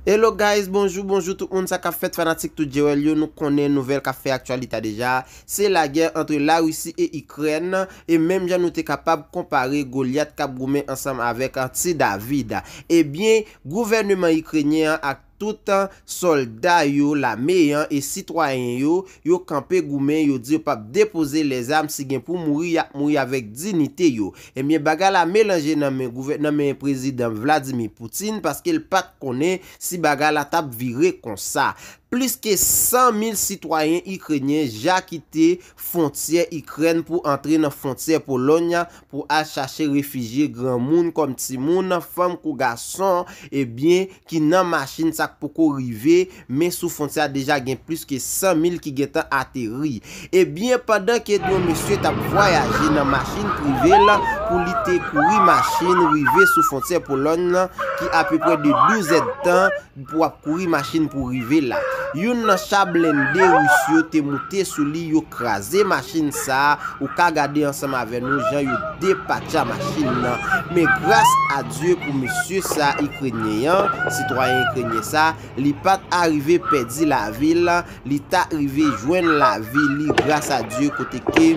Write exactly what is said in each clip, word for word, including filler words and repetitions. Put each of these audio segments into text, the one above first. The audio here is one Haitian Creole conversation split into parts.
Hello guys, bonjou, bonjou tout moun, sa k ap fèt fanatik Tout Jewèl yo, nou konnen nouvèl k ap fè aktyalite a deja, se lagè antre Larisi e Ikrèn, e menm jan nou te kapab konpare Golyat k ap goumen ansanm avèk Ti David. Ebyen, gouvèneman ikrenyen an ak tout sòlda yo, lame an e sitwayen yo, yo kanpe goumen, yo di yo p ap depoze lèzam, si gen pou mouri, y ap mouri avèk diyite yo. Ebyen, bagay la melanje nan men gouvè-, nan men prezidan Vladimir Putin, paske l pa t konnen si bagay la t ap vire konsa. Plis ke san mil sitwayen ikrenyen ja kite fwontyè Ikrèn pou antre nan fwontyè Polòny pou al chache refijye, granmoun kòm timoun, fanm kou gason, ebyen, ki nan machin, sa k poko rive, men sou fwontyè a deja gen plis ke san mil ki gentan ateri. Ebyen, pandan ke yon mesye t ap vwayaje nan machin prive l pou li te kouri machin rive sou fwontyè Polòny nan, ki apeprè de douz èdtan pou ap kouri machin pou rive la. Youn nan cha blende ris yo te moute sou li, yo kraze machin sa a, ou ka gade ansanm avè nou jan yo depatcha machin nan. Men gras a Dye pou mesye sa ikrenyen an, sitwayen ikrenyen sa, li pa t arive pèdi lavi l, li ta rive jwenn lavi li gras a Dye kote ke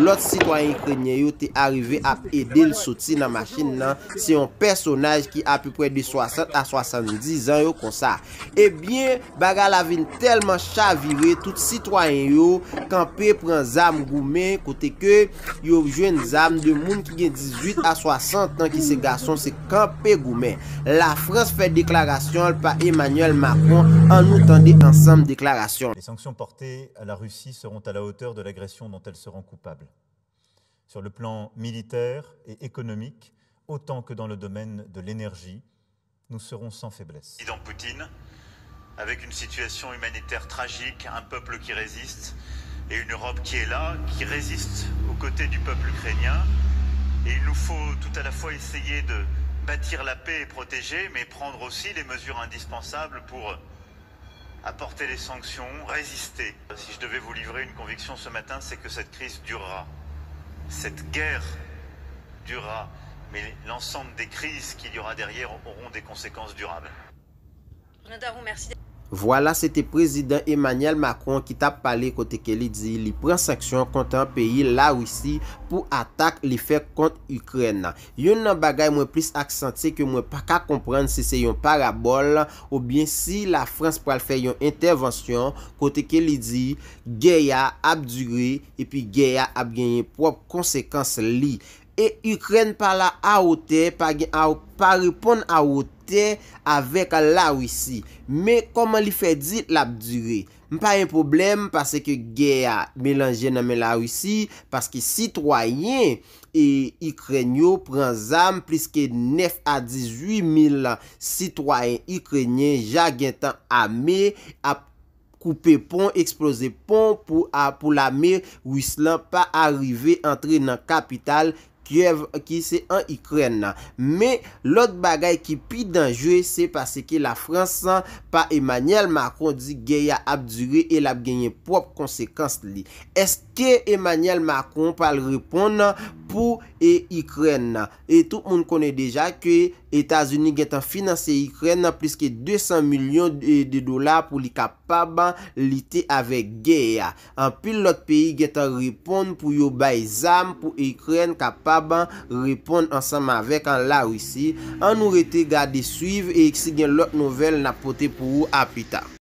lòt sitwayen ikrenyen yo te arive ap ede l soti nan machin nan. Se yon pèsonaj ki apeprè de swasant a swasanndizan yo konsa. Ebyen, bagay la vin tèlman chavire, tout sitwayen yo kanpe pran zam goumen, kote ke yo jwenn zam de moun ki gen dizuit a swasant an, ki se gason, se kanpe goumen. Lafrans fè deklarasyon l pa Emmanuel Macron, ann nou tande ansanm deklarasyon. Les sanctions portées à la Russie seront à la hauteur de l'agression dont elle se rend coupable. Sur le plan militaire et économique, autant que dans le domaine de l'énergie, nous serons sans faiblesse. Président Poutine, avec une situation humanitaire tragique, un peuple qui résiste et une Europe qui est là, qui résiste aux côtés du peuple ukrainien. Et il nous faut tout à la fois essayer de bâtir la paix et protéger, mais prendre aussi les mesures indispensables pour apporter les sanctions, résister. Si je devais vous livrer une conviction ce matin, c'est que cette crise durera. Cette guerre durera. Mais l'ensemble des crises qu'il y aura derrière auront des conséquences durables. Vwala, se te prezidan Emmanuel Macron ki t ap pale kote ke li di li pran sanksyon kont peyi Larisi pou atak li fè kont Ikrèn. Youn nan bagay mwen plis aksantye ke mwen pa ka konprann si se yon parabòl oubyen si Lafrans pral fè yon entèvansyon kote ke li di gè a ap dire epi gè a ap genyen pwòp konsekans li. E Ikrèn pa la a wotè, pa gen a, pa reponn a wotè avèk Larisi. Men kòman li fè di l ap dire? M pa gen pwoblèm paske gè a melanje nan men Larisi, paske sitwayen e Ikrèn yo pran zam, plis ke nèf a dizuit mil sitwayen ikrenyen ja gentan ame, ap koupe pon, eksploze pon pou a, pou lame ris lan pa arive antre nan kapital Kyèv ki se an Ikrèn nan. Men lòt bagay ki pi danjre se paske Lafrans pa Emmanuel Macron di gè a ap dire e l ap genyen pwòp konsekans li. Èske Emmanuel Macron pral reponn pou e Ikrèn nan? E tout moun konnen deja ke Etazini gentan finanse Ikrèn nan plis ke de san milyon de, de dola pou li kapab lite avèk gè a. Anpil lòt peyi gentan reponn pou yo bay zam pou Ikrèn kapab reponn ansanm avèk Larisi. Ann nou rete gade swiv e si gen lòt nouvèl n ap pote pou ou a pita.